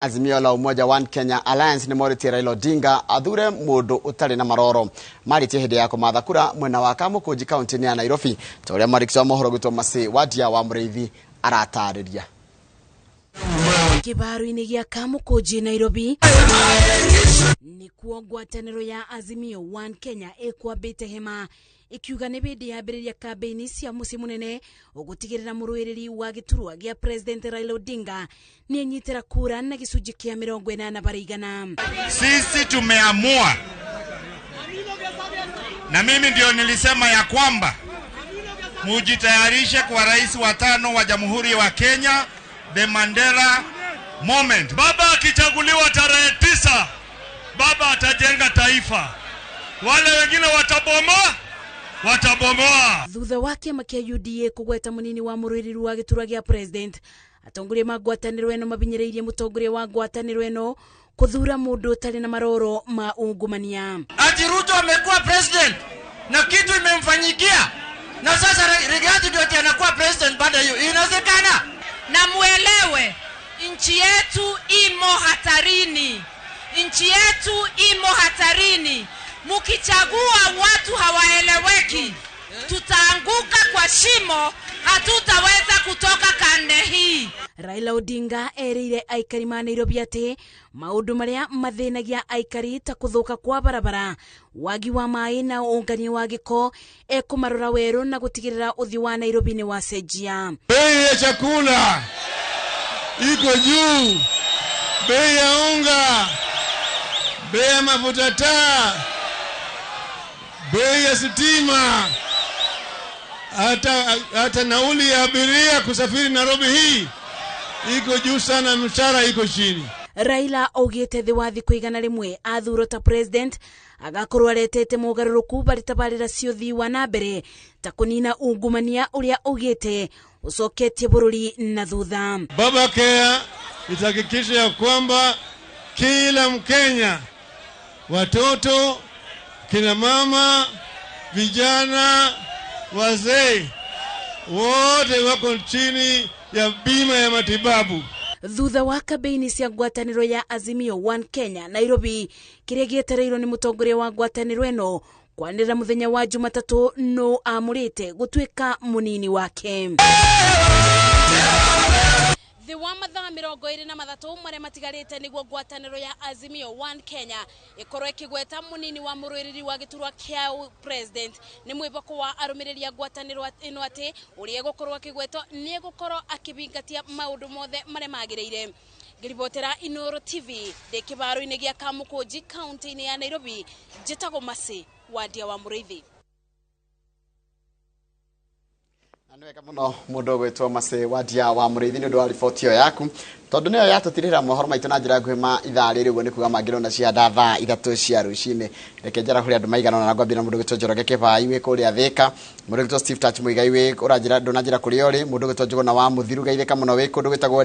Azimio la Umoja One Kenya Alliance nĩ morĩtie Raila Odinga athure mũndũ ũtarĩ na maroro. Marĩtie hĩndĩ ya kũmatha kura mwena wa Kamũkũnji kaunti-inĩ ya Nairobi, ta ũrĩa mwandĩki wa mohoro gwitũ Mercy Wandia wa Mũrĩithi aratarĩria. Kĩbaro-inĩ gĩa Kamũkũnji Nairobi nĩkuo ngwatanĩro ya Azimio One Kenya ĩkwambĩte hema ikiuga nĩ bĩndĩ yambĩrĩria kambĩini cia mũciĩ mũnene ũgũtigĩrĩra mũrũĩrĩri wa gĩturwa gĩa President Raila Odinga nĩ enyitĩra kura na gĩcunjĩ kĩa 80%. Sisi tumeamua, na mimi ndio nilisema ya kwamba mujitayarishe kwa rais wa tano wa Jamhuri wa Kenya, the Mandela moment. Baba akichaguliwa tarehe 9, baba atajenga taifa, wale wengine watabomoa, watabomoa. Thutha wa kĩama kĩa UDA kũgweta mũnini wa mũrũĩrĩri wa gĩturwa gĩa president, atongoria ma ngwatanĩro ĩno mabinyĩrĩirie mũtongoria wa ngwatanĩro ĩno kũthura mũndũ ũtarĩ na maroro ma ungumania. Ati Ruto amekuwa president na kitu imemfanyikia, na sasa Rigathi ndio ati anakuwa president baada hiyo, inawezekana? Na muelewe nchi yetu imo hatarini, nchi yetu imo hatarini. Mukichagua watu hawaeleweki, tutaanguka kwa shimo, hatutaweza kutoka kande hii. Raila Odinga erĩire aikari ma Nairobi atĩ maũndũ marĩa mathĩnagia aikari ta kũthũka kwa barabara, wagi wa maĩ na ũngania wa gĩko ekũmarora werũ na gũtigĩrĩra ũthiũ wa Nairobi nĩ wacenjia. Bei ya chakula iko juu, bei ya unga, bei ya mafuta taa, bei ya sitima, hata nauli ya abiria kusafiri Nairobi hii iko juu sana, mshahara iko chini. Raila augĩte thĩ wa thikũ 100 athurwo ta president agakorwo aretete mogarũrũku barĩ tabarĩra cia ũthii wa na mbere ta kũnina ungumania ũrĩa augĩte ũcoketie bũrũri na thutha. Baba Care itahakikisha ya kwamba kila Mkenya, watoto, kina mama, vijana, wazee, wote wako chini ya bima ya matibabu. Thutha wa kambĩini cia ngwatanĩro ya Azimio One Kenya Nairobi kĩrĩa gĩetereirwo nĩ mũtongoria wa ngwatanĩro ĩno kwanĩrĩra mũthenya wa Jumatatũ no amũrĩte gũtuĩka mũnini wake. Thĩ wa mathaa 23 marĩa matigarĩte nĩguo ngwatanĩro ya Azimio One Kenya ĩkorwo ĩkĩgweta mũnini wa mũrũĩrĩri wa gĩturwa kĩa president. Nĩ mwĩhoko wa arũmĩrĩri a ngwatanĩro ĩno atĩ ũrĩa egũkorwo akĩgwetwo nĩ egũkorwo akĩbingatia maũndũ mothe marĩa magĩrĩire. Ngĩribotera Inooro TV ndĩ kĩbaro-inĩ gĩa Kamũkũnji kaunti-inĩ ya Nairobi, njĩtagwo Mercy Wandia wa Mũrĩithi. Na nĩ wega mũno mũndũ ũgwĩtwo Mercy Wandia wa Mũrĩithi nĩ ũndũ wa riboti ĩyo yaku, tondũ nĩyo yatũtirĩra mohoro maitũ na njĩra nguhĩ ma ithaa rĩrĩ, ũguo nĩ kuga mangĩrona cia nda thaa 3 cia rũcinĩ. Reke njarahũre andũ maigana ũna na ngwambia na mũndũ ũgwĩtwo Njoroge Kĩbai wĩ kũrĩa Thĩka, mũndũ ũgwĩtwo Steve Touch Muigai wĩ ũranjĩra ndũnanjĩra kũrĩa ũrĩ, mũndũ ũgwĩtwo Njũgũna wa Mũthiru geithĩka mũno wĩ kũndũ gwĩtagwo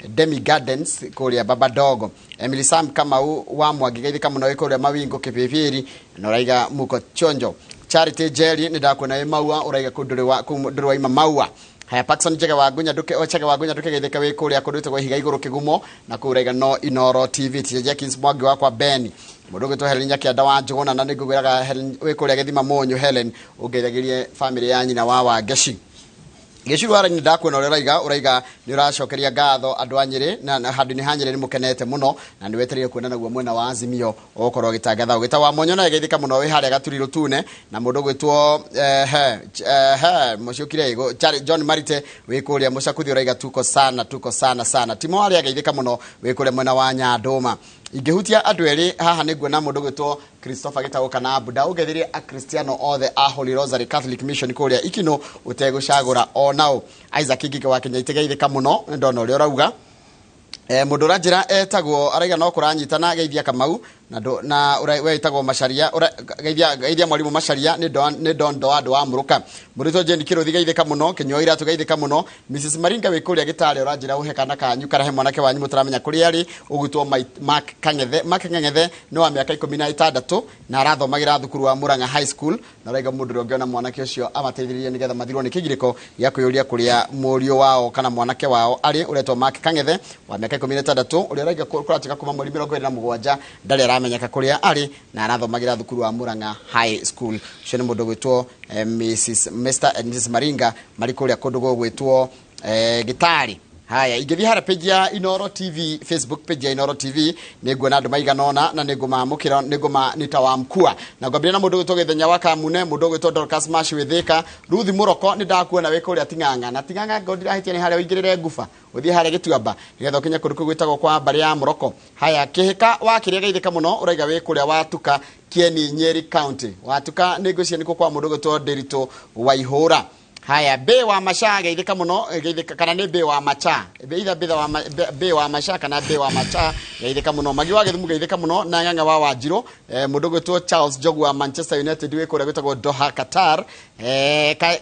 Demi Gardens kũrĩa Babadogo, Emily Sam Kamau wa Mwangi geithĩka mũno wĩ kũrĩa Mawingo Kĩbĩbĩri, na ũraiga Muko Chonjo. Charity Jerry nĩ ndakuona wĩ Maua, ũraiga kũu ndũrĩ waima Maua. Haya, Paxson Njege wa Ngunya nduke, o Chege wa Ngunya nduke geithĩka wĩ kũrĩa kũndũ gwĩtagwo Ihiga Igũrũ Kĩgumo, na kũu ũraiga no Inooro TV. Tija Jenkins Mwangi wakwa Ben, mũndũ ũgwĩtwo Helen Nyakĩanda wa Njũgũna, na nĩngũkwĩraga Helen wĩ kũrĩa Gĩthima Mũnyũ. Helen ũngeithagĩrie famĩlĩ ya nyina wa Wangeci. Gĩcuru ara nĩ ndakuona ũrĩa ũraiga, ũraiga nĩ ũracokeria ngatho andũ a Nyĩrĩ, na handũ-inĩ ha Nyĩrĩ nĩ mũkenete mũno, na nĩ wetereire kuona naguo mwena wa Azimio ũgũkorwo ũgĩtangatha. Ũgĩta wa Monyo naye geithĩka mũno wĩ harĩa Gaturi Rũtune, na mũndũ ũgwĩtwo, he, mũciũkire ĩgũ, Charlie John Marite wĩ kũrĩa Mũcakuthi, ũraiga tuko sana, tuko sana sana. Timo harĩa geithĩka mũno wĩ kũrĩa mwena wa Nyandũma. Ingĩhutia andũ erĩ haha nĩ nguona mũndũ ũgwĩtwo Christopher Gĩtaũ kana Buda, ũngeithirie Akristiano othe a Holy Rosary Catholic Mission kũrĩa Ikino ũtegũcagũra o nao. Isaac Ngige wa Kenya itegeithĩka mũno nĩ ndona ũrĩa ũrauga. Mũndũ ũranjĩra etagwo araiga no kũranyitana geithia Kamau, na ndũ, na ũra, we etagwo Macharia, ũra, geithia, geithia mwarimu Macharia, nĩ ndo, nĩ ndo, ndo andũ wa Mũrũka. Mũrutwo Jane Kĩrũthi geithĩka mũno, Kĩnyua Iratũ geithĩka mũno, Mrs Maringa wĩ kũrĩa Gĩtarĩ ũranjĩra ũhe kana kanyu karahe mwanake wanyu mũtaramenya kũrĩa arĩ, ũgwĩtwo Mark Kang'ethe. Mark Kang'ethe nĩ wa mĩaka 16 na arathomagĩra thukuru wa Murang'a High School, na ũraiga mũndũ ũrĩa ũngĩona mwanake ũcio amateithĩrĩrie nĩgetha mathirwo nĩ kĩgirĩko gĩa kwĩyũria kũrĩa mũriũ wao kana mwanake wao arĩ, ũretwo Mark Kang'ethe wa mĩaka 16 ũrĩa ũraiga kũratuĩka kuma mweri 27 ndarĩ aramenyeka kũrĩa arĩ na arathomagĩra thukuru wa Murang'a High School. Ũcio nĩ mũndũ ũgwĩtwo Mrs. Mr and Mrs Maringa marĩ kũrĩa kũndũ gũgwĩtwo Gĩtarĩ. Haya, ingĩthiĩ harĩa page ya Inoro TV, Facebook page ya Inoro TV, nĩ nguona andũ maigana ũna na nĩ ngũmamũkĩra, nĩ ngũma nĩ ta wa mkua. Na ngwambĩrĩria na mũndũ ũgwĩtwo Gĩthenya wa Kamune, mũndũ ũgwĩtwo Dorcas Mash wĩ Thĩka, Ruthi Mũroko nĩ ndakuona wĩ kũrĩa Ting'ang'a. Na Ting'ang'a ngo ndirahĩtia nĩ harĩa ũingĩrĩre nguba, ũthiĩ harĩa Gĩtuamba, nĩgetha ũkinye kũndũ kũu gwĩtagwo kwa mbarĩ ya Mũroko. Haya, Kĩhĩka wa kĩrĩa geithĩka mũno, ũraiga wĩ kũrĩa Watuka, Kieni, Nyeri County. Watuka nĩ ngwĩciria nĩkuo kwa mũndũ ũgwĩtwo Ndĩritũ Waihũra. Haya, B wa Macha geithĩka mũno, geithĩka kana nĩ B wa Macha, either B wa B wa Macha kana B wa Macha geithĩka mũno. Magi wa Gĩthumu geithĩka mũno na Ng'ang'a wa Wanjirũ, mũndũ ũgwĩtwo Charles Njogu wa Manchester United wĩ kũrĩa gwĩtagwo Doha Qatar,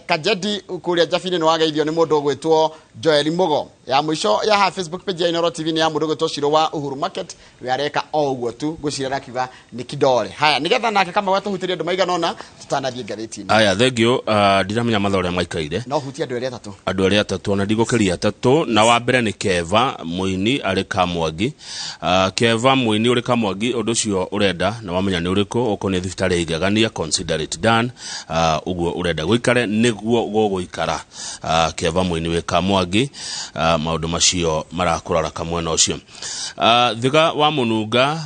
Kajedi kũrĩa Jabini nĩ wageithio nĩ mũndũ ũgwĩtwo Joel Mugo. Ya mũico ya ha Facebook page ya Inoro TV nĩ ya mũndũ ũgwĩtwo Shiro wa Uhuru Market, we areka o ũguo tu ngwĩciria arakiuga nĩ kidore. Haya, nĩgetha nake kama watũhutĩria andũ maigana ũna tũtanathiĩ ngathĩti-inĩ. Aya, thengio. Ndiramenya mathaa ũrĩa maikaire. No hutie andũ erĩ atatũ. Andũ arĩa atatũ, ona ndigũkĩria atatũ. Na wa mbere nĩ Keva mũini arĩ Kamwangi. Keva mũini ũrĩ Kamwangi, ũndũ ũcio ũrenda na wamenya nĩ ũrĩkũ, ũkoniĩ thibitarĩ ya Igegania, consider it done. Ũguo ũrenda gũikare nĩguo gũgũikara. Keva mũini wĩ Kamwangi, maũndũ macio marakũrora kamwena ũcio. Thiga wa Mũnunga,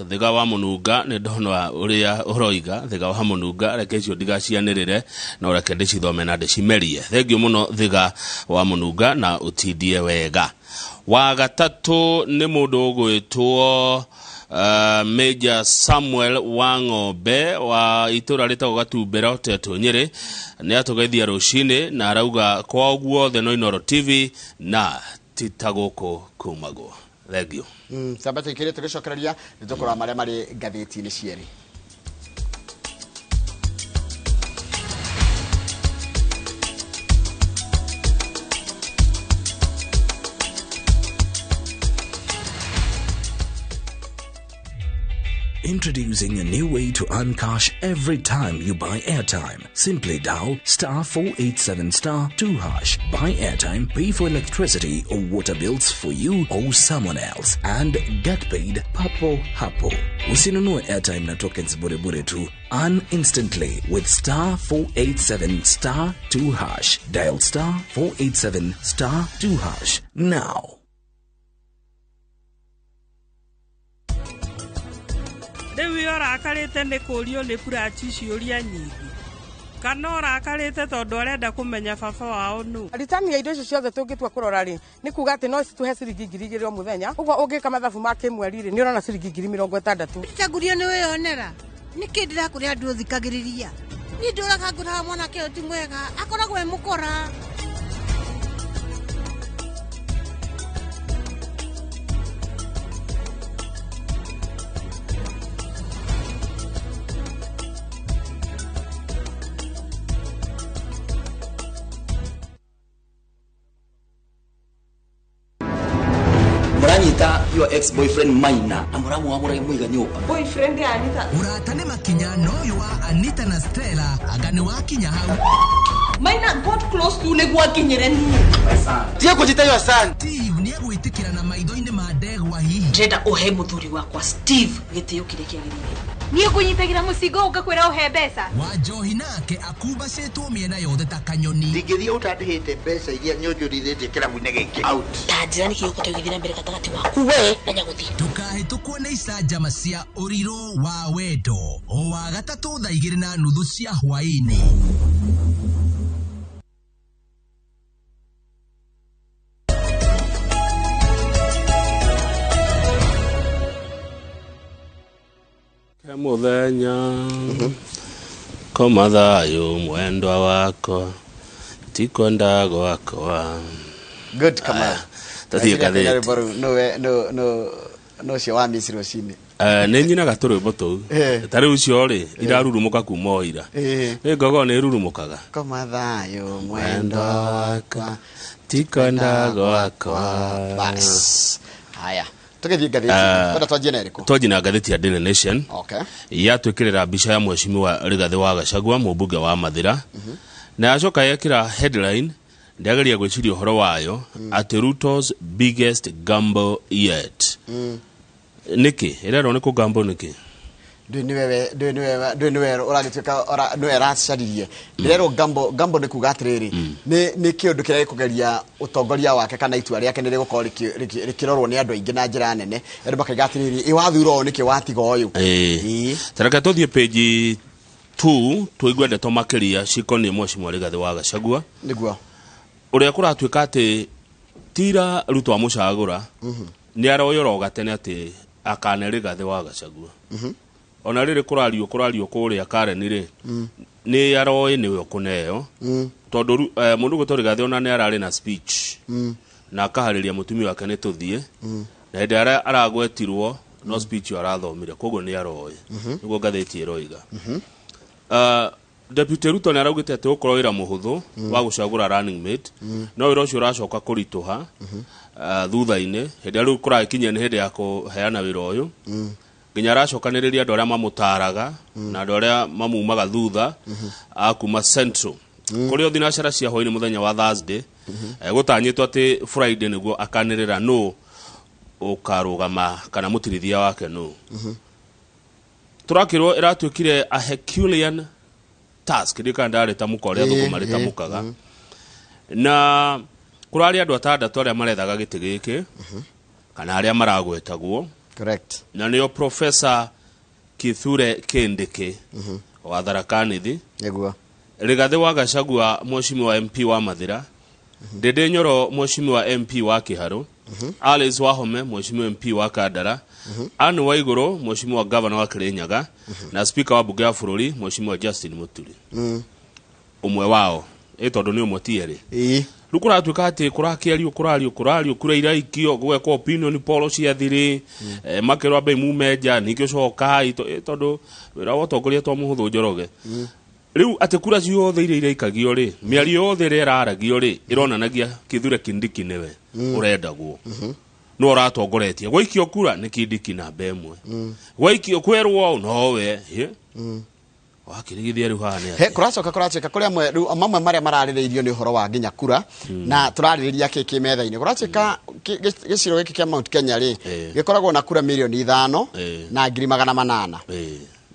Thiga wa Mũnunga, nĩ ndona ũrĩa ũroiga. Thiga wa Mũnunga, reke icio ndigacianĩrĩre, no reke ndĩcithome na ndĩcimerie. Thengio mũno Thiga wa Mũnunga, na ũtindie wega. Wa gatatũ nĩ mũndũ ũgwĩtwo Major Samuel wa Ng'ombe wa itũra rĩtagwo Gatumbero Tetũ Nyĩrĩ, nĩ atũgeithia rũcinĩ na arauga kwao guothe no Inoro TV na ti ta gũkũ kumagwo. Thengio. Tamba tũikĩrie tũgĩcokereria nĩ tũkũrora marĩa marĩ ngathĩti-inĩ cierĩ. Introducing a new way to earn cash every time you buy airtime. Simply dial star 487 star 2 hash. Buy airtime, pay for electricity or water bills for you or someone else, and get paid papo hapo. Usinunue airtime na tokens bure bure tu. Earn instantly with star 487 star 2 hash. Dial star 487 star 2 hash now. Rĩu we ũrakarĩte nĩ kũũrio nĩ Purachi ciũria nyingĩ, kana ũrakarĩte tondũ arenda kũmenya baba wao nũ? Ritani ya indo icio ciothe tũngĩtua kũrora rĩ, nĩ kuga atĩ no citũhe ciringi 2000 o mũthenya. Ũguo ũngĩka mathabu ma kĩmweri rĩ, nĩ ũrona ciringi 60,000. Chagurio nĩ wĩyonera nĩkĩ ndĩrakũrĩa andũ ũthikagĩrĩria. Niĩ ndũraga ngũraga mwanake ũyũ ti mwega, akoragwo e mũkora. Muranyita your ex boyfriend Maina na muramwamura muiga nyumba. Boyfriend ya Anita. Ũrata nĩ makinya no ũyũ wa Anita na Stella anga nĩ wakinya hau. Maina got close to nĩguo akinyĩre niĩ. Tiga kũnjĩta your son. Steve nĩegwĩtĩkĩra na maitho-inĩ ma ndegwa hihi. Ndĩrenda ũhe mũthuri wakwa Steve gĩtĩo kĩrĩa kĩagĩrĩire. Niĩ ngũnyitagĩra mũcingo ũgakwĩra ũhe mbeca. Wa njohi nake akumbacĩtwo mĩena yothe ta kanyoni. Ndingĩthiĩ ũtandĩhĩte mbeca iria nyonjorithĩtie kĩrabu-inĩ gĩkĩ. Out. Ta njĩra nĩkĩ gĩgũkorwo gĩgĩthiĩ na mbere gatagatĩ waku we na Nyagũthi. Ndũkahĩtũkwo nĩ icanjama cia ũrirũ wa wendo o wa gatatũ thaa igĩrĩ na nuthu cia hwaĩ-inĩ. Ke mũthenya koma thayũ mwendwa wakwa, ti kwenda gwakwa. Good, Kamau. Tathiĩ ngathĩti. Rwĩmbo rũu nũwe nũ nũ ũcio wa miss rũcinĩ. Nĩ nyinaga tũrwĩmbo tũu. Ta rĩu ũcio rĩ, irarurumũka kuma o ira. Nĩ ngogo nĩ irurumũkaga. Koma thayũ mwendwa wakwa, ti kwenda gwakwa. Bas. Haya, tũgĩthiĩ ngathĩti. Kwenda twanjie na ĩrĩkũ? Twanjie na ngathĩti ya Daily Nation. Okay. Yatwĩkĩrĩra mbica ya mheshimiwa Rigathĩ wa Gachagua, mũmbunge wa Mathĩra, na yacoka yekĩra headline Ndĩageria gwĩciria ũhoro wayo atĩ Ruto's biggest gamble yet. Nĩkĩ ĩrerwo nĩ kũgamble nĩkĩ? Ndũĩ nĩwe, ndũĩ nĩwe, ndũĩ nĩwe ũragĩtuĩka nĩwe ĩracaririe. Ndĩrerwo gamble, gamble nĩ kuga atĩrĩrĩ, nĩ kĩũndũ kĩrĩa gĩkũgeria ũtongoria wake kana itua rĩake nĩ rĩgũkorwo rĩkĩrorwo nĩ andũ aingĩ na njĩra nene. Andũ makaiga atĩrĩrĩ, ĩ wathura ũyũ nĩkĩ watiga ũyũ? Ĩĩ, tareke tũthiĩ page 2 tũigue ndeto makĩria cikoniĩ Mheshimiwa Rigathĩ wa Gachagua. Nĩguo. Ũrĩa kũratuĩka atĩ tira Ruto amũcagũra, nĩ aroyora o gatene atĩ akane Rigathĩ wa Gachagua. Ona rĩrĩ kũrario kũrĩa Karen rĩ, nĩ aroĩ nĩwe ũkũneo, tondũ mũndũ gwĩtwo Rigathĩ ona nĩ ararĩ na speech na akaharĩria mũtumia wake nĩ tũthiĩ, na hĩndĩ ĩrĩa aragwetirwo no speech ĩyo arathomire, koguo nĩ aroĩ. Nĩguo ngathĩti ĩroiga. Deputy Ruto nĩ araugĩte atĩ ũkorwo wĩra mũhũthũ wa gũcagũra running mate, no wĩra ũcio ũracoka kũritũha thutha-inĩ hĩndĩ ĩrĩa rĩu kũragĩkinyia nĩ hĩndĩ ya kũheana wĩra ũyũ, nginya aracokanĩrĩria andũ arĩa mamũtaraga na andũ arĩa mamumaga thutha a kuma Central, kũrĩa thinacara cia hwaĩ-inĩ mũthenya wa Thursday. Gũtanyĩtwo atĩ Friday nĩguo akanĩrĩra nũ ũkarũgama kana mũtirithia wake nũ. Tũrakĩrwo ĩratuĩkire a Herculean task, ndĩ kana ndarĩtamũka ũrĩa thũkũma rĩtamũkaga, na kũrarĩ andũ atandatũ arĩa marethaga gĩtĩ gĩkĩ kana arĩa maragwetagwo. Na nĩo Professor Kithure Kindiki wa Tharaka Nithi, Rigathĩ wa Gachagua, Mheshimiwa MP wa Mathira, Ndindi Nyoro, Mheshimiwa MP wa Kiharu, Alice Wahome, Mheshimiwa MP wa Kandara, Anne Waiguru, Mheshimiwa Governor wa Kirinyaga, na Speaker wa Bunge ya Bũrũri, Mheshimiwa Justin Muturi. Ũmwe wao ĩ tondũ nĩ ũmwe ti erĩ. Rĩu kũratuĩka atĩ kũrakĩario, kũrario, kũrario, kura iraikio, gũgekwo opinion poll cia thiri, makerwo ambei mume nja, ningĩ cokai, tondũ wĩra wa ũtongoria to mũhũthũ, Njoroge. Rĩu atĩ kura ciothe iria iraikagio rĩ, mĩario yothe ĩrĩa ĩraragio rĩ, ĩronanagia Kithure Kindiki nĩwe ũrendagwo, no ũratongoretie. Gwaikio kura nĩ Kindiki namba ĩmwe, gwaikio kwerwo ũũ nowe. Hĩ, wakĩrigithia rĩu haha nĩ He atĩa? Kũracoka kũratuĩka kũrĩ amwe rĩu mamwe marĩa mararĩrĩirio nĩ ũhoro wa nginya kura na tũrarĩrĩria kĩ kĩ metha-inĩ. Kũratuĩka gĩcigo gĩkĩ kĩa Mount Kenya rĩ, gĩkoragwo na kura 5,800,000.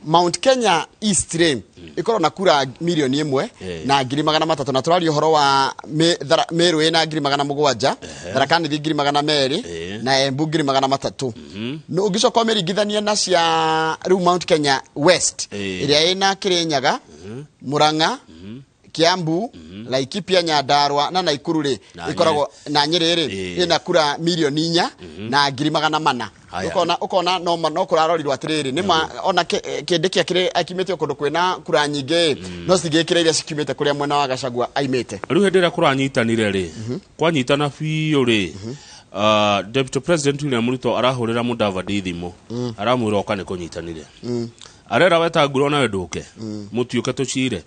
Mount Kenya East rĩ, ĩkoragwo na kura 1,300,000, na tũraria ũhoro wa Meru ĩna 700,000, Tharaka Nithi 200,000, na Embu 300,000. No ũngĩcoka ũmĩringithanie na cia rĩu Mount Kenya West, ĩrĩa ĩna Kirinyaga, Murang'a, Kiambu, Laikipia, Nyandarua na Naikuru rĩ, Na ĩkoragwo na Nyĩrĩ rĩ, ĩna kura 4,400,000. Haya. Ũkona no kũrarorirwo atĩrĩrĩ, nĩ ma ona Kindiki akĩrĩ akimĩte kũndũ kwĩna kura nyingĩ, no citingĩkĩra iria cikiumĩte kũrĩa mwena wa Gachagua aimĩte. Rĩu hĩndĩ ĩrĩa kũranyitanire rĩ, kwanyitana biũ rĩ, Deputy President William Ruto arahũrĩra Mudavadi thimũ, aramwĩra oka nĩ kũnyitanire, arera wetangura nawe ndũke mũtiũke tũcire.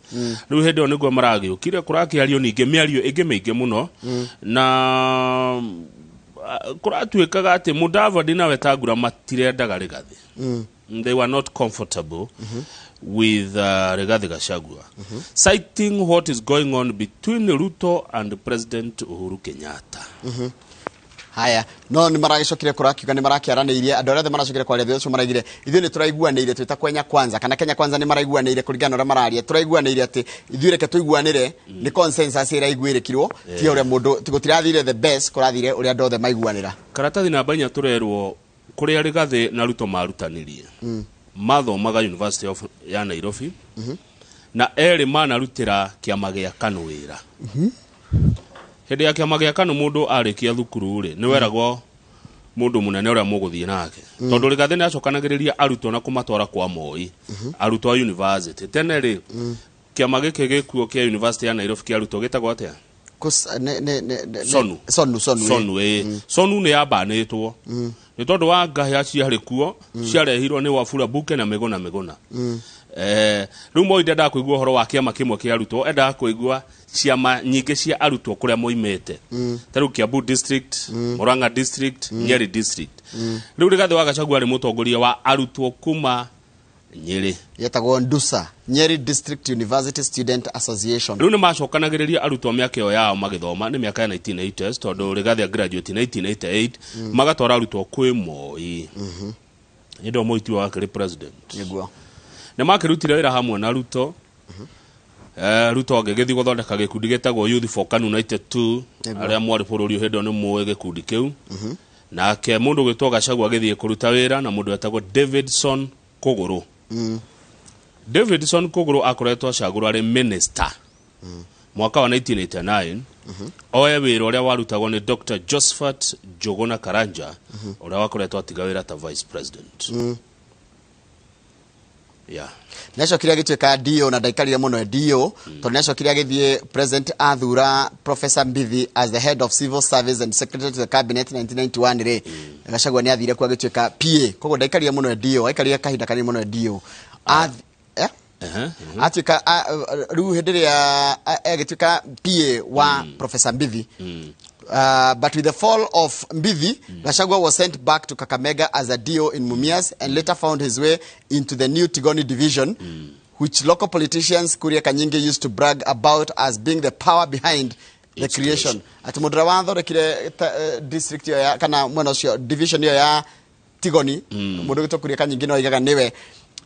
Rĩu hĩndĩ ĩyo nĩguo maragĩũkire kũrakĩario ningĩ mĩario ĩngĩ mĩingĩ mũno, na kũratuĩkaga atĩ Mudavadi na Wetangula matirendaga Rigathĩ. They were not comfortable with Rigathi Gachagua, citing what is going on between Ruto and President Uhuru Kenyatta. Haya, no nĩ maragĩcokire kũrakiuga nĩ marakĩaranĩirie andũ arĩa othe maracokire kwaria thutha ũcio, maraigire ithuĩ nĩ tũraiguanĩire twĩta Kenya Kwanza kana Kenya Kwanza, nĩ maraiguanĩire kũringana na ũrĩa mararia, tũraiguanĩire atĩ ithuĩ reke tũiguanĩre, nĩ consensus ĩraiguĩrĩkirwo, ti ũrĩa mũndũ ti gũtirathire the best, kũrathire ũrĩa andũ othe maiguanĩra. Karatathi namba 4 tũrerwo kũrĩa Rigathi na Ruto marutanirie, mathomaga University of ya Nairobi, na erĩ manarutĩra kĩama gĩa KANU wĩra. Hĩndĩ ya kĩama gĩa KANU, mũndũ arĩkia thukuru rĩ, nĩ weragwo mũndũ mũnene ũrĩa mũgũthiĩ nake, tondũ Rigathi nĩ acokanagĩrĩria arutwo na kũmatwara kwa Moi, arutwo a university. Tene rĩ, kĩama gĩkĩ gĩkuo kĩa University ya Nairobi kĩa arutwo gĩtagwo atĩa? Sonu. Sonu. Sonu, Sonu. Sonu, ĩ. Sonu nĩ yambanĩtwo nĩ tondũ wa ngahĩa ciarĩ kuo, ciarehirwo nĩ Wafula Buke na Mĩgũna Mĩgũna. Rĩu Moi ndendaga kũigua ũhoro wa kĩama kĩmwe kĩa arutwo, endaga kũigua ciama nyingĩ cia arutwo kũrĩa moimĩte, ta rĩu Kiambu district, Murang'a district, Nyeri district. Rĩu Rigathĩ wa Gachagua arĩ mũtongoria wa arutwo kuma Nyĩrĩ. Yetagwo Ndusa, Nyeri District University Student Association. Rĩu nĩ macokanagĩrĩria arutwo mĩaka ĩyo yao magĩthoma, nĩ mĩaka ya 1980s, tondũ Rigathi graduate 1988, magatwara arutwo kwĩ Moi. Hĩndĩ ĩyo Moi tiwe wakĩrĩ president. Nĩguo. Nĩ makĩrutire wĩra hamwe na Ruto. Ruto agĩgĩthiĩ gũthondeka gĩkundi gĩtagwo Youth for KANU 92. Nĩguo. Arĩa mwarĩ bũrũri ũyũ hĩndĩ ĩyo nĩ mũĩ gĩkundi kĩu. Nake mũndũ gwĩtwo Gachagua agĩthiĩ kũruta wĩra na mũndũ wetagwo Davidson Kũgũrũ. Davidson Kũgũrũ akoretwo acagũrwo arĩ minister mwaka wa 1989, oe wĩra ũrĩa warutagwo nĩ Dr. Josephat Njũgũna Karanja, ũrĩa wakoretwo atiga wĩra ta vice president. Yeah. Nĩacokire agĩtuĩka DO na ndaikarire mũno e DO, tondũ nĩacokire agĩthiĩ president athura Professor Mbithi as the head of civil service and secretary to the cabinet 1991 rĩ, Gachagua nĩ athire kuo agĩtuĩka PA. Koguo ndaikarire mũno e DO, aikarire kahinda kanini mũno e DO. Eh? Atuĩka rĩu hĩndĩ ĩrĩa agĩtuĩka PA wa Professor Mbithi. But with the fall of Mbithi, Gachagua was sent back to Kakamega as a DO in Mumias and later found his way into the new Tigoni division, which local politicians Kuria Kanyinge used to brag about as being the power behind the Its creation. Ati mũndũ ũrĩa wathondekire district ĩyo ya, kana mwena ũcio, division ĩyo ya Tigoni, mũndũ ũgĩtwo Kuria Kanyinge no oigaga nĩwe.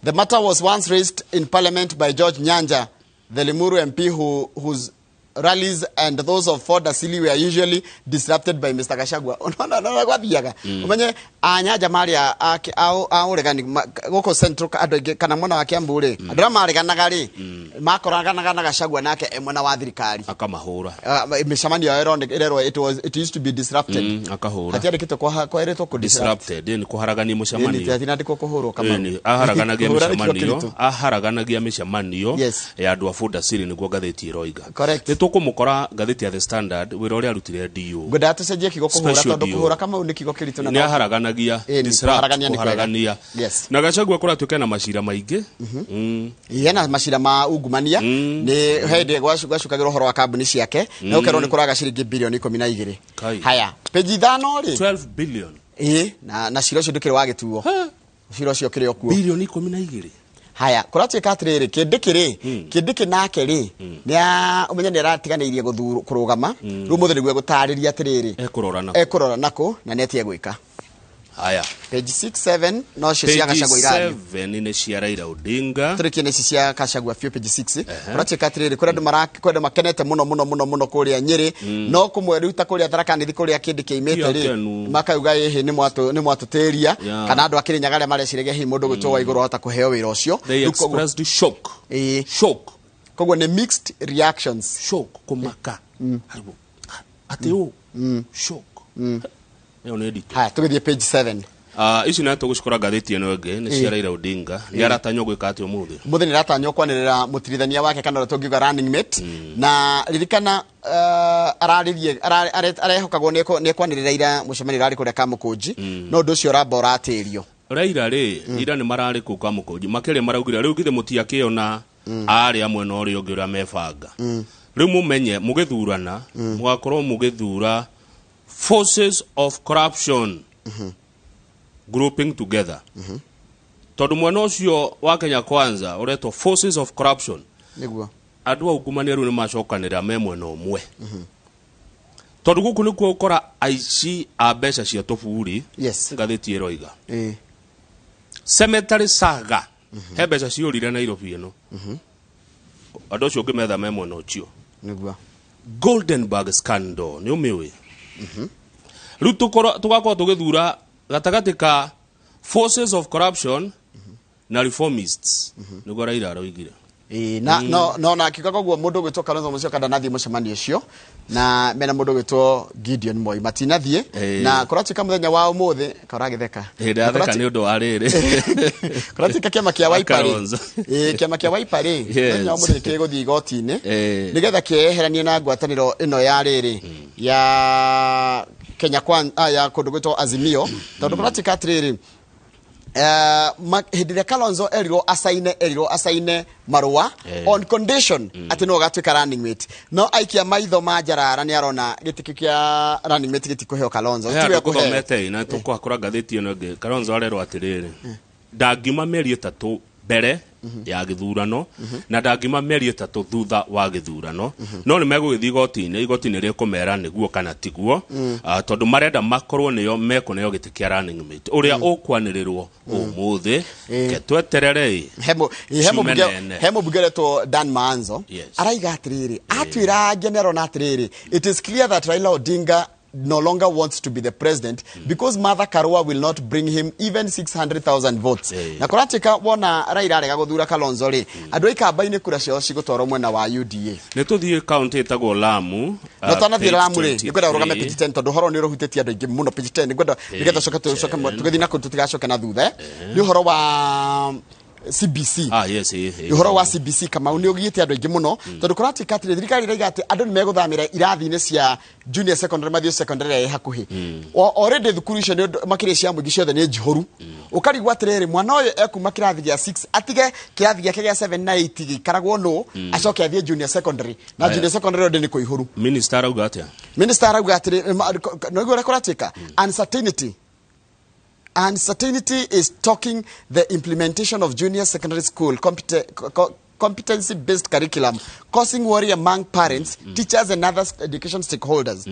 The matter was once raised in parliament by George Nyanja, the Limuru MP whose rallies and those of Ford Asili were usually disrupted by Mr. Gachagua. Unaona, unaona gwathiaga. Umenye anyanja marĩa a ũregani gũkũ Central andũ aingĩ kana mwena wa Kiambu rĩ, andũ arĩa mareganaga rĩ, makoraganaga na Gachagua nake e mwena wa thirikari. Akamahũra. Mĩcemanio yao ĩrerwo it used to be disrupted. Akahũra. Hatiandĩkĩtwo kwerĩtwo kũ disrupt. Disrupted nĩ kũharagania mũcemanio. Hatinandĩkwo kũhũrwo Kamau. Ĩni, aharaganagia Kũhũra nĩkĩo mĩcemanio kĩritũ. Aharaganagia mĩcemanio Yes. ya andũ a Ford Asili, nĩguo ngathĩti ĩroiga. Correct. Nĩ tũkũmũkora ngathĩti ya The Standard, wĩra ũrĩa arutire DO. Ngwendaga tũcenjie kiugo kũhũra, Special tondũ DO. kũhũra Kamau nĩ kiugo kĩritũ na Nĩ aharaganagia. Ĩni, Disrupt, kũharagania nĩ kwega. kũharagania. Yes. Na Gachagua kũratuĩka na macira maingĩ. Hena macira ma ungumania, nĩ hĩndĩ gwacukagĩrwo ũhoro wa kambuni ciake na ũkerwo nĩ kũraga ciringi bilioni 12. Kai. Haya, peji 5 rĩ. 12 billion. Ĩĩ, na cira ũcio ndũkĩrĩ wa gĩtuo, cira ũcio ũkĩrĩ o kuo. Bilioni 12. Haya, kũratuĩka atĩrĩrĩ, Kĩndĩkĩ rĩ, Kĩndĩkĩ nake rĩ, nĩ ũmenye nĩ aratiganĩirie gũthurwo kũrũgama rĩu mũthĩ nĩguo egũtarĩria atĩrĩrĩ ekũrora na ekũrora nakũ na nĩ atige gwĩka. Haya. Page 6 7 no cio cia Page Gachagua irario. 7 nĩ cia Raila Odinga. Tũrĩkie nĩ ici cia Gachagua biũ, page 6. Kũratuĩka atĩrĩrĩ, kũrĩ andũ kũrĩ andũ makenete mũno mũno mũno mũno kũrĩa Nyĩrĩ, no kũmwe rĩu ta kũrĩa Tharaka Nithi kũrĩa kĩndĩ kĩimĩte Ti rĩ, akenu. makauga ĩhĩ nĩ mwatũtĩria, kana andũ a Kĩrĩnyaga arĩa mareciragia hihi mũndũ gwĩtwo wa igũrũ ahota kũheo wĩra ũcio. They Rĩu koguo- expressed shock. Ĩĩ. Shock. Koguo nĩ mixed reactions. Shock, kũmaka. Atĩ ũ shock ĩyo nĩ nditũ. Haya, tũgĩthiĩ page 7. Ici nayo tũgũcikora ngathĩti ĩno ĩngĩ nĩ cia Ĩĩ. Raila Odinga. Nĩ aratanywo gwĩka atĩa ũmũthĩ? Mũthĩ nĩ aratanywo kwanĩrĩra mũtirithania wake, kana ũrĩa tũngiuga running mate, na ririkana ararĩrie arehokagwo nĩ ekwanĩrĩra ira mũcemanio ũrarĩ kũrĩa Kamũkũnji, no ũndũ ũcio ũramba ũratĩrio. Raila rĩ, ira nĩ mararĩ kũu Kamũkũnji makĩrĩ maraugire rĩu githĩ mũtiakĩona arĩa mwena ũrĩa ũngĩ ũrĩa mebanga. Rĩu mũmenye mũgĩthurana mũgakorwo mũgĩthura forces of corruption grouping together, tondũ mwena ũcio wa Kenya Kwanza ũretwo forces of corruption. Nĩguo. Andũ a ungumania rĩu nĩ macokanĩrĩra me mwena ũmwe, tondũ gũkũ nĩkuo ũkora aici a mbeca cia tũburi. Ngathĩti ĩroiga cemetery saga, he mbeca ciũrire Nairobi ĩno, andũ acio ũngĩmetha me mwena ũcio. Nĩguo. Goldenberg scandal nĩ ũmĩũĩ. Rĩu tũgakorwo tũgĩthura gatagatĩ ka forces of corruption na reformists, nĩguo Raila aroigire. Ĩĩ, na no na akiuga koguo mũndũ ũgwĩtwo Kalonzo Musyoka ndanathiĩ mũcemanio ũcio, na mena mũndũ ũgwĩtwo Gideon Moi matinathiĩ. Na kũratuĩka mũthenya wa ũmũthĩ karagĩtheka. Hĩndĩ yatheka nĩ ũndũ wa rĩrĩ. Kũratuĩka kĩama kĩa Wiper rĩ, Kalonzo. ĩĩ, kĩama kĩa Wiper rĩ, mũthenya wa ũmũthĩ nĩ gĩgũthiĩ igoti-inĩ nĩgetha kĩeheranie na ngwatanĩro ĩno ya rĩrĩ ya Kenya Kwanza, ya kũndũ gwĩtwo Azimio, tondũ kũratuĩka atĩrĩrĩ, hĩndĩ ĩrĩa Kalonzo erirwo acaine marũa on condition atĩ no ũgatuĩka running mate, no aikia maitho ma njarara nĩ arona gĩtĩ kĩu kĩa running mate gĩtikũheo Kalonzo. He Tiwe andũ kũheo. tũthomete na tũkũhakũra ngathĩti ĩno ĩngĩ. Kalonzo arerwo atĩrĩrĩ, ndangiuma mĩeri 3 Mbere ya gĩthurano na ndangiuma mĩeri 3 thutha wa gĩthurano. No nĩ megũgĩthiĩ igoti-inĩ, igoti-inĩ rĩkũmera nĩguo kana tiguo. Tondũ marenda makorwo nĩo mekũneo gĩtĩ kĩa running mate ũrĩa ũkwanĩrĩrwo ũmũthĩ. Ke tweterere He ciume mũmbunge nene. He mũmbunge ũretwo Dan Maanzo. Araiga atĩrĩrĩ, atwĩra angĩ nĩ arona atĩrĩrĩ, it is clear that Raila Odinga no longer wants to be the president because Martha Karua will not bring him even 600,000 votes. Na kũratuĩka wona Raila arega gũthura Kalonzo rĩ, andũ a ikamba-inĩ kura ciao cigũtwarwo mwena wa UDA. Nĩ tũthiĩ kaunti ĩtagwo Lamu. No twanathiĩ Page Lamu rĩ, nĩngwenda ũrũgame 23. page 10 tondũ ũhoro nĩ ũrũhutĩtie andũ aingĩ mũno. Page 10 nĩngwenda nĩgetha coke tũcoke 10. tũgĩthiĩ na kũu tũtigacoke na thutha. Nĩ ũhoro wa CBC. Ah, yes, Ũhoro wa CBC, Kamau, nĩ ũgiĩte andũ aingĩ mũno tondũ kũratuĩka atĩrĩ, thirikari ĩraiga atĩ andũ nĩ megũthamĩra irathi-inĩ cia junior secondary mathiĩ secondary ĩrĩa ĩ hakuhĩ. Already thukuru icio nĩ ũndũ- makĩria cia mũingĩ ciothe nĩ njihũru. Ũkarigwo atĩrĩrĩ, mwana ũyũ ekuma kĩrathi gĩa 6 atige kĩrathi gĩake gĩa 7 na 8 gĩikaragwo nũ, acoke athiĩ junior secondary na Aya. junior secondary already nĩ kũihũru. Minister arauga atĩa? Minister arauga atĩrĩ, noiguo ũrĩa kũratuĩka, uncertainty is talking the implementation of junior secondary school competency based curriculum, causing worry among parents, teachers and other education stakeholders.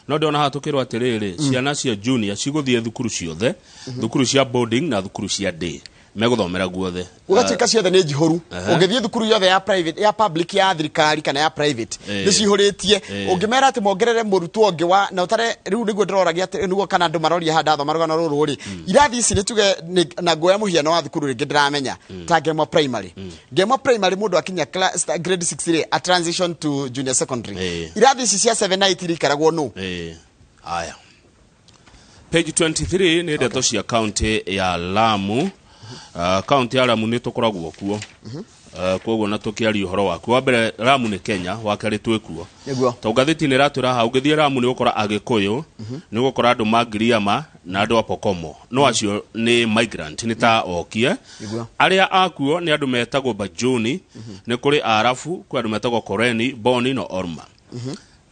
No ndona haha tũkĩrwo atĩrĩrĩ, ciana cia junior cigũthiĩ thukuru ciothe, thukuru cia boarding na thukuru cia day, megũthomera guothe. Ũgatuĩka ciothe nĩ njihũru. Ũngĩthiĩ thukuru yothe ya private, ya public, ya thirikari kana ya private, nĩ cihũrĩtie. Ũngĩmera atĩ mongerere mũrutwo ũngĩ wa na ũtare rĩu nĩguo ndĩroragia atĩ nĩguo kana andũ maroria haha ndathoma rũgano rũrũ rĩ, irathi ici nĩ tuge na nguoya mũhiano wa thukuru rĩngĩ ndĩramenya ta Ngemwa Primary. Ngemwa Primary mũndũ akinya grade 6 rĩ, a transition to junior secondary. Irathi ici cia 7 na 8 irikaragwo nũ? Haya, page 23 nĩ ndeto cia kaunti ya Lamu. Kaunti ya Lamu nĩ tũkoragwo kuo. Koguo na tũkĩaria ũhoro waku wa mbere, Lamu nĩ Kenya, wa kerĩ twĩ kuo. To ngathĩti nĩ ĩratwĩra haha ũngĩthiĩ Lamu nĩ ũgũkora Agĩkũyũ, nĩ ũgũkora andũ Mangiriama na andũ a Pokomo, no acio nĩ migrant, nĩ ta okie. Arĩa akuo nĩ andũ metagwo Bajuni, nĩ kũrĩ Arabu, kwĩ andũ metagwo Koreni, Boni na Orma.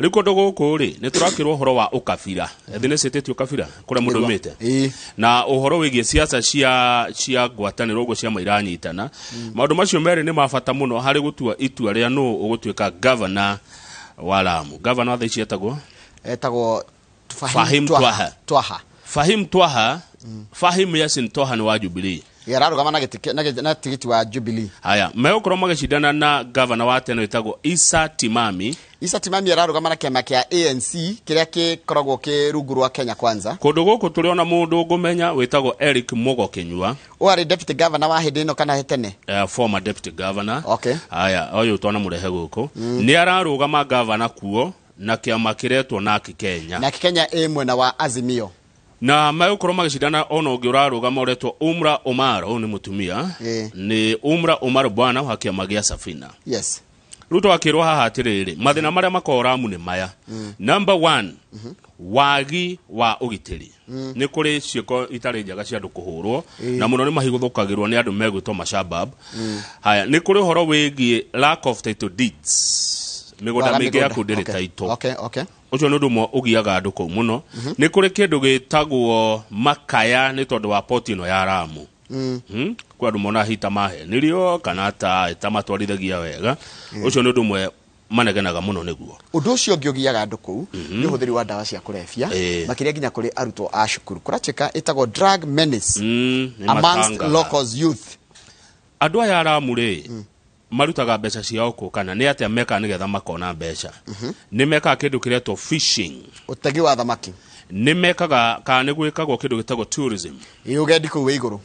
Rĩu kũndũ gũkũ rĩ, nĩ tũrakĩrwo ũhoro wa ũkabira, ethĩ nĩ ciĩtĩtio ũkabira kũrĩa mũndũ aumĩte, na ũhoro wĩgiĩ siasa cia ngwatanĩro, ũguo ciama iranyitana. Maũndũ macio merĩ nĩ ma bata mũno harĩ gũtua itua rĩa nũ ũgũtuĩka governor wa Lamu. Governor thaa ici etagwo Etagwo Fahim Twaha. Twaha. Fahim Twaha, Fahim Yasin Twaha nĩ wa Jubilee. Ararũgama na tigiti wa Jubilee. Haya, megũkorwo magĩcindana na governor wa tene wĩtagwo Isa Timami. Isa Timami ararũgama na kĩama kĩa ANC kĩrĩa gĩkoragwo kĩ rungu rwa Kenya Kwanza. Kũndũ gũkũ tũrĩ ona mũndũ ngũmenya wĩtagwo Eric Mugo Kinyua. Ũyũ arĩ deputy governor wa hĩndĩ ĩno kana tene? Former deputy governor. Haya, ũyũ twanamũrehe gũkũ nĩ ararũgama governor kuo na kĩama kĩretwo NARC Kenya. NARC Kenya ĩ mwena wa Azimio. Na megũkorwo magĩcindana ona ũngĩ ũrarũgama ũretwo Umra Omar, ũyũ nĩ mũtumia. Nĩ Umra Omar bwana wa kĩama gĩa Safina. Rĩu twakĩrwo haha atĩrĩrĩ, mathĩna marĩa makoragwo Lamu nĩ maya. Number one, wagi wa ũgitĩri. Nĩ kũrĩ ciĩko itarĩ njega cia andũ kũhũrwo na mũno nĩ mahithũkagĩrwo nĩ andũ megwĩtwo mashabab. Haya, nĩ kũrĩ ũhoro wĩgiĩ lack of title deeds, mĩgũnda Kwaga mĩingĩ ya mĩgũnda. kũu ndĩrĩ title. Ũcio nĩ ũndũ ũmwe ũgiaga andũ kũu mũno. Nĩ kũrĩ kĩndũ gĩtagwo makaya nĩ tondũ wa poti ĩno ya Lamu. Kwĩ andũ monaga hihi ta mahenirio kana ta matwarithagia wega. Ũcio nĩ ũndũ ũmwe manegenaga mũno nĩguo. Ũndũ ũcio ũngĩ ũgiaga andũ kũu nĩ ũhũthĩri wa ndawa cia kũrebia, makĩria nginya kũrĩ arutwo a cukuru. Kũratuĩka ĩtagwo drug menace nĩ amongst matangaga. local youth. Andũ aya Lamu rĩ, marutaga mbeca ciao kũ kana nĩ atĩa mekaga nĩgetha makona mbeca? Nĩ mekaga kĩndũ kĩretwo fishing. Ũtegi wa thamaki. Nĩ mekaga kana nĩ gwĩkagwo kĩndũ gĩtagwo tourism. Ĩ, ũgendi kũu wĩ igũrũ.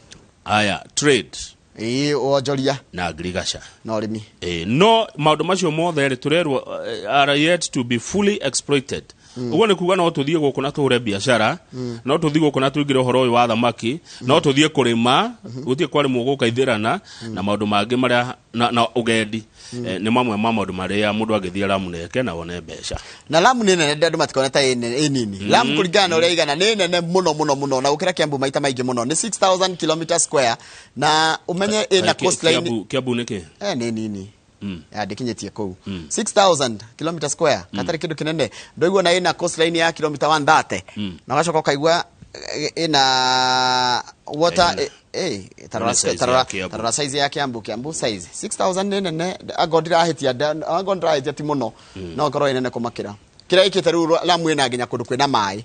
Aya, trade. Ĩ, wonjoria. Na agriculture. Na ũrĩmi. No maũndũ macio mothe rĩ, tũrerwo are yet to be fully exploited. Ũguo nĩ kuga no tũthiĩ gũkũ na tũhũre biacara, no tũthiĩ gũkũ na tũingĩre ũhoro ũyũ wa thamaki, no tũthiĩ kũrĩma, gũthiĩ kwarĩmwo gũkaithĩrana na maũndũ mangĩ marĩa na ũgendi. Nĩ mamwe ma maũndũ marĩa mũndũ angĩthiĩ Lamu na eke na one mbeca. Na Lamu nĩ nene, andũ matikone ta ĩ nini. Lamu kũringana na ũrĩa igana nĩ nene mũno mũno mũno na gũkĩra Kiambu maita maingĩ mũno. Nĩ 6000 kilometer square na ũmenye ĩna coastline. Kiambu nĩ kĩ? Nĩ nini. Ya ndĩkinyĩtie kũu. 6000 kilometer square, gatarĩ kĩndũ kĩnene. Ndoigua na ĩna coastline ya kilomita 130. Na ũgacoka ũkaigua ĩna water. Tarora Nĩ size ya tarora Kiambu. tarora size ya Kiambu, Kiambu size 6000 nĩ nene, angorwo ndirahĩtia, angorwo ndirahĩtia ti mũno, no ĩkorwo ĩ nene kũmakĩra kĩrĩa ĩkĩte. Rĩu Lamu ĩna nginya kũndũ kwĩna maĩ.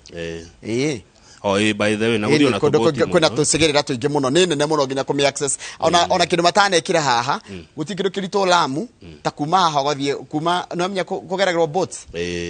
Ĩĩ. O ĩ, by the way, na Ĩni, gũthiĩ ona kũndũ tũboti kwĩna mũno. tũcigĩrĩra tũingĩ mũno, nĩ nene mũno nginya kũmĩ access. Ona kĩndũ matanekĩra haha, gũtirĩ kĩndũ kĩritũ Lamu ta kuma haha ũgathiĩ kuma no menya kũgeragĩrwo boats.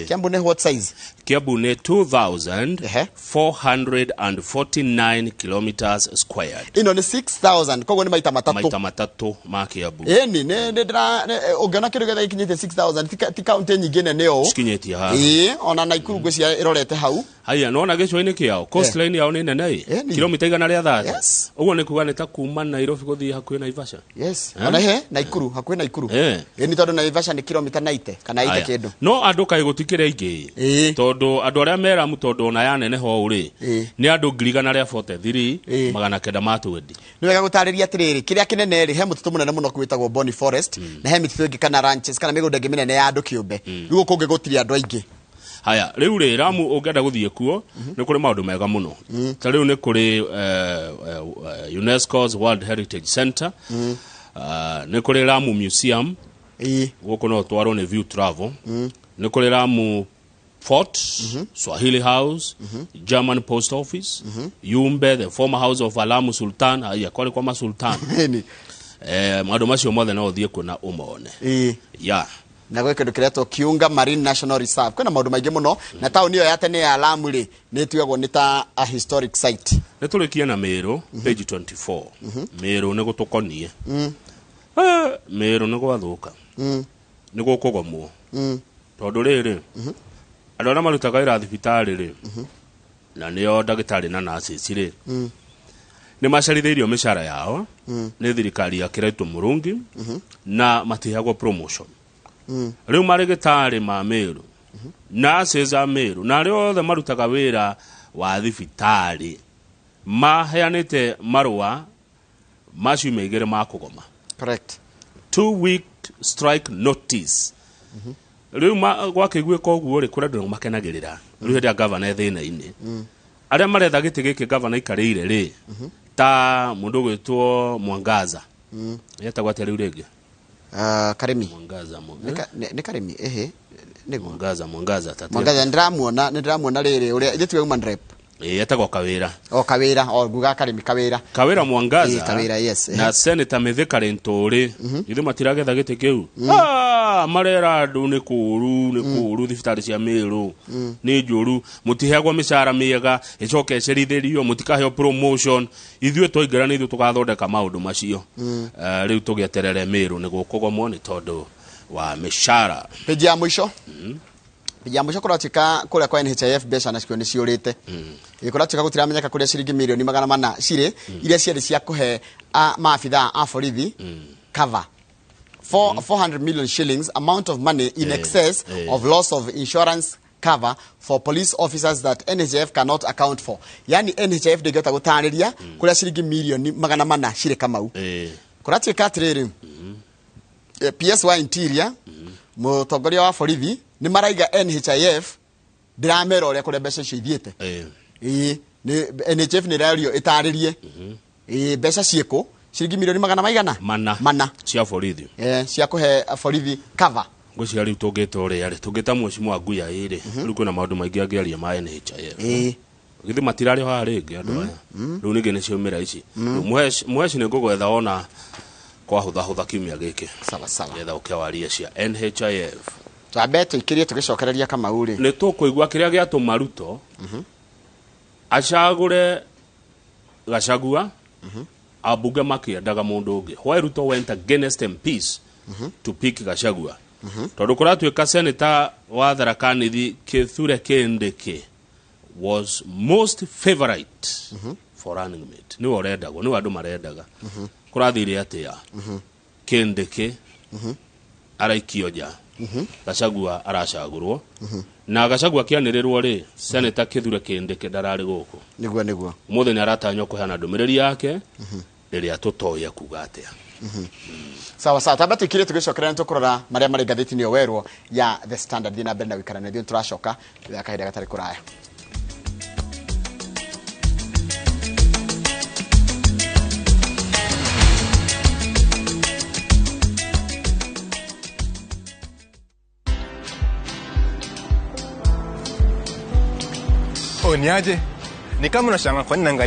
Kiambu nĩ what size? Kiambu nĩ 2449 kilometers squared. Ĩno nĩ 6000, koguo nĩ maita matatũ. Maita matatũ ma Kiambu. Ĩni nĩ ndĩra ũngĩona kĩndũ gĩothe gĩkinyĩte 6000, ti kaunti nyingĩ nene ũũ. Cikinyĩtie haha. Ĩĩ, ona Naikuru ngwĩciria ĩrorete hau. Haya, nona gĩcũa-inĩ kĩao, coastline yao nĩ nene ĩ, kilomita 130. Ũguo nĩ kuga nĩ ta kuma Nairobi gũthiĩ hakuhĩ Naivasha. Yes. Eh? Ona he Naikuru, hakuhĩ Naikuru. Ĩni, tondũ Naivasha nĩ kilomita 90 kana 80 Aya. kĩndũ. No andũ kaĩ gũtikĩrĩ aingĩ, tondũ andũ arĩa meramu, tondũ ona yaneneha ũũ rĩ, nĩ andũ 143,920. Nĩ wega gũtarĩria atĩrĩrĩ, kĩrĩa kĩnene rĩ, he mũtitũ mũnene mũno kwĩtagwo Boni Forest, na he mĩtitũ ĩngĩ kana ranches kana mĩgũnda ĩngĩ mĩnene ya andũ kĩũmbe. Rĩu gũkũ kũngĩ gũtirĩ andũ aingĩ. Haya, rĩu rĩ, Ramu ũngĩenda gũthiĩ kuo nĩ kũrĩ maũndũ mega mũno. Ta rĩu nĩ kũrĩ UNESCO's World Heritage Center, nĩ kũrĩ Lamu Museum, gũkũ no twarwo nĩ View Travel, nĩ kũrĩ Lamu Fort, Swahili House, German Post Office, Yumbe, the former house of Alamu Sultan. Haya, kwarĩ kwa masultan. Maũndũ macio mothe no ũthiĩ kuo na ũmone. Ya. Na gwĩ kĩndũ kĩretwo Kiunga Marine National Reserve. Kwĩna maũndũ maingĩ mũno, na taũni ĩyo ya tene ya Lamu rĩ, nĩ ĩtuagwo nĩ ta a historic site. Nĩ tũrĩkie na Mĩrũ, page 24. Mĩrũ nĩ gũtũkonie. Mĩrũ nĩ gwathũka, nĩ gũkũgomwo, tondũ rĩrĩ, andũ arĩa marutaga wĩra thibitarĩ rĩ, na nĩo ndagĩtarĩ na nurses rĩ, nĩ macerithĩirio mĩcara yao nĩ thirikari ya Kĩraitũ Mũrungi, na matiheagwo promotion. Rĩu marĩgĩtarĩ ma Mĩrũ, nurses a Mĩrũ, na arĩa othe marutaga wĩra wa thibitarĩ maheanĩte marũa ma ciumia 2 ma kũgoma. 2 week strike notice. Rĩu gwakĩiguĩka ũguo rĩ, kũrĩ andũ makenagĩrĩra rĩu hĩndĩ ya gavana e thĩna-inĩ, arĩa maretha gĩtĩ gĩkĩ gavana aikarĩire rĩ, ta mũndũ ũgwĩtwo Mwangaza, etagwo atĩa rĩu rĩngĩ? Karĩmi. Mwangaza. Nĩ Karĩmi, ĩhĩ, nĩguo. Mwangaza, Mwangaza. Mwangaza, nĩndĩramuona, nĩndĩramuona rĩrĩ ũrĩa ithuĩ tuge woman rep. Ĩ, etagwo Kawĩra. O Kawĩra, o nguga Karĩmi, Kawĩra. Kawĩra Mwangaza. Ĩ, Kawĩra, yes. Na Senator Mithika Linturi ithuĩ matiragetha gĩtĩ kĩu. Ah, marera andũ nĩ kũũru, nĩ kũũru thibitarĩ cia Mĩrũ, nĩ njũru, mũtiheagwo mĩcara mĩega, ĩcoke ĩcerithĩrio, mũtikaheo promotion. Ithuĩ twaingĩra nĩ ithuĩ tũgathondeka maũndũ macio. Rĩu tũgĩeterere Mĩrũ nĩ gũkũgomwo nĩ tondũ wa mĩcara. Page ya mũico, page ya mũico, kũratuĩka kũrĩa kwa NHIF mbeca nacio nĩ ciũrĩte. Ĩ, kũratuĩka gũtiramenyeka kũrĩa ciringi 400,000,000 cirĩ, iria ciarĩ cia kũhe maabithaa a borithi cover. 400 million shillings amount of money in excess of loss of insurance cover for police officers that NHIF cannot account for. Yani NHIF ndĩngĩhota gũtarĩria kũrĩa ciringi 400,000,000 cirĩ, Kamau. Kũratuĩka atĩrĩrĩ, PS wa Interior, mũtongoria wa borithi, nĩ maraiga NHIF ndĩramera ũrĩa kũrĩa mbeca icio ithiĩte. Ĩĩ, nĩ NHIF nĩ ĩrario ĩtarĩrie, ĩĩ, mbeca ciĩkũ, ciringi milioni magana maigana mana mana cia borithi. Cia kũhe borithi cover. Ngwĩciria rĩu tũngĩta ũrĩa rĩ, tũngĩta mheshimiwa Nguya ĩrĩ, rĩu kwĩna maũndũ maingĩ angĩaria ma NHIF. Githĩ matirarĩ haha rĩngĩ andũ aya? Rĩu ningĩ nĩ ciaumĩra ici. Rĩu Mũheci nĩ ngũgwetha ona kwahũthahũtha kiumia gĩkĩ. Sawa sawa. Getha ũke warie cia NHIF. Twambe tũikĩrie tũgĩcokereria, Kamau rĩ. Nĩ tũkũigua kĩrĩa gĩatũma Ruto acagũre Gachagua, ambunge makĩendaga mũndũ ũngĩ. Why Ruto went against MPs to pick Gachagua? Tondũ kũratuĩka senator wa Tharaka Nithi Kithure Kindiki was most favorite for running mate, nĩwe ũrendagwo, nĩwe andũ marendaga. Kũrathire atĩa? Kindiki araikio nja, Gachagua aracagũrwo, na Gachagua kĩanĩrĩrwo rĩ, Senator Kithure Kindiki ndararĩ gũkũ. Nĩguo. Ũmũthĩ nĩ aratanywo kũheana ndũmĩrĩri yake ĩrĩa tũtoĩ kuga atĩa. Sawa sawa, tamba tuikire tugicokerera nĩ tũkũrora marĩa marĩ ngathĩti-inĩ ĩyo werwo ya The Standard. Thiĩ na mbere na gũikara na ithuĩ, nĩtũracoka thutha wa kahinda gatarĩ kũraya. Yo, ni aje? Ni kama unashanga kwa nini naangalia